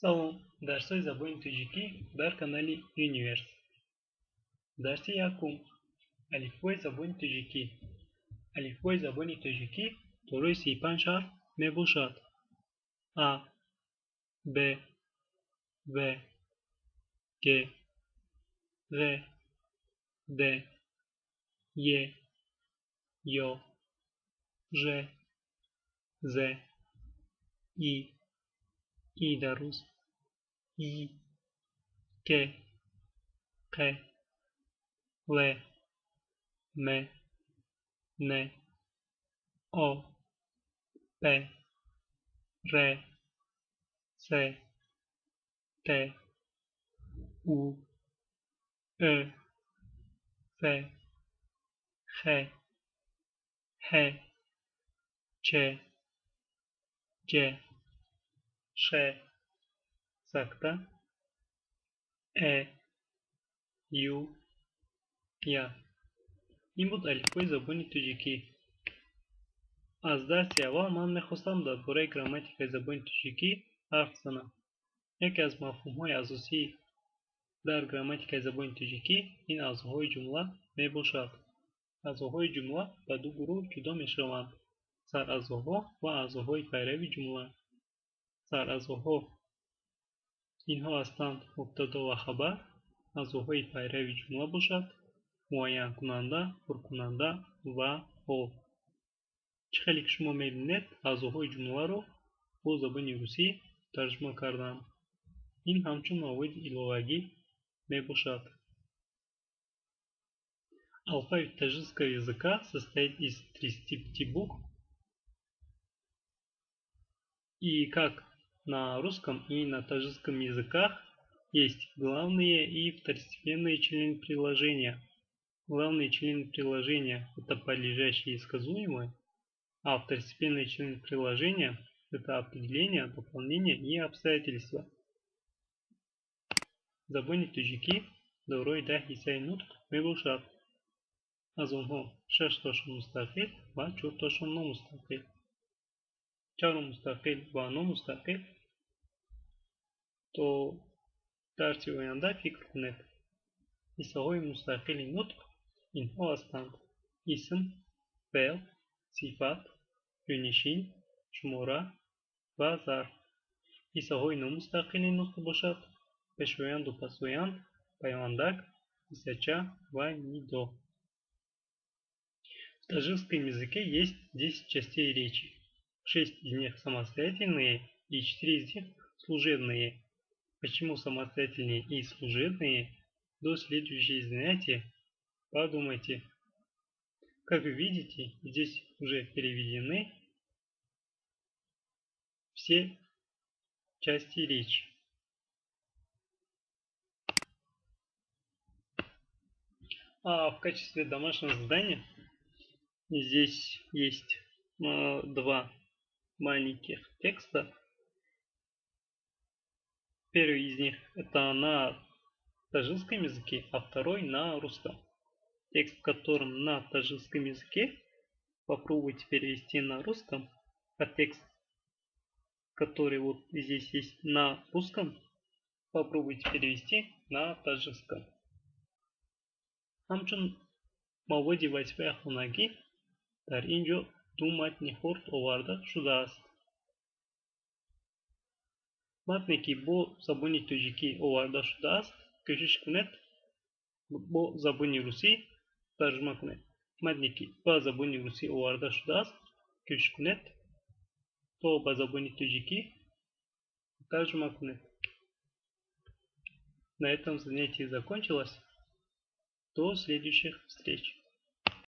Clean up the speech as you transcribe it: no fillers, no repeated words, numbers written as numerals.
Салом, дарсҳои забони тоҷикӣ дар канали Юниверс. Дарси якум: алифбои забони тоҷикӣ. Алифбои забони тоҷикӣ дорои 35 ҳарф мебошад: А, Б, В, Г, Ғ, Д, Е, Ё, Ж, З, И, И дароз, И, К, Қ, Л, М, Н, О, П, Р, С, Т, У, Ӯ, Ф, Х, Ҳ, Ч, Ҷ, Ш, сакта, Э, Ю, Я. Ин буд алифбои забони тоҷикӣ. Аз дарси аввал ман мехостам дар бораи грамматикаи забони тоҷикӣ ҳарф занам. Яке аз мафҳумҳои асосӣ дар грамматикаи забони тоҷикӣ ин аъзоҳои ҷумла мебошад. Аъзоҳои ҷумла ба ду гурӯҳ ҷудо мешаванд: сараъзоҳо ва аъзоҳои пайрави ҷумла. Сараъзоҳо инҳо ҳастанд мубтадо ва хабар, аъзоҳои пайрави ҷумла бошад муайянкунанда, пуркунанда ва ҳол. Чӣ хеле ки шумо мебинед, аъзоҳои ҷумларо бо забони русӣ тарҷума кардам. Ин ҳамчун маводи иловагӣ мебошад. Алфавит таджикского языка состоит из 35 букв, и как на русском и на таджикском языках есть главные и второстепенные члены предложения. Главные члены предложения – это подлежащие и сказуемые, а второстепенные члены предложения – это определение, дополнение и обстоятельства. Забони тоҷикӣ дорои 10 ҳиссаи нутқ мебошад. Аз онҳо шаштошон мустақил ва чортошон номустақил. Чаро мустақил ва номустақил? То дарси оянда фикр кунед. Ҳиссаҳои мустақили нутқ инҳо ҳастанд: исм, феъл, сифат, ҷойнишин, шумора ва зарф. Ҳиссаҳои номустақили нутқ бошад пешоянду пасоянд, пайвандак, ҳиссача ва нидо. В таджикском языке есть 10 частей речи. 6 из них самостоятельные и 4 из них служебные. Почему самостоятельные и служебные? До следующего занятия подумайте. Как вы видите, здесь уже переведены все части речи. А в качестве домашнего задания здесь есть два маленьких текста. Первый из них это на таджикском языке, а второй на русском. Текст, в котором на таджикском языке, попробуйте перевести на русском, а текст, который вот здесь есть на русском, попробуйте перевести на таджикском. Ҳамчун маводи вазифаи хонагӣ дар ин ҷо ду матни хурд оварда шудааст. Матне ки бо забони тоҷикӣ оварда шудааст, кӯшиш кунед бо забони русӣ тарҷума кунед. Матне ки ба забони русӣ оварда шудааст, кӯшиш кунед то ба забони тоҷикӣ тарҷума кунед. На этом занятие закончилось. До следующих встреч!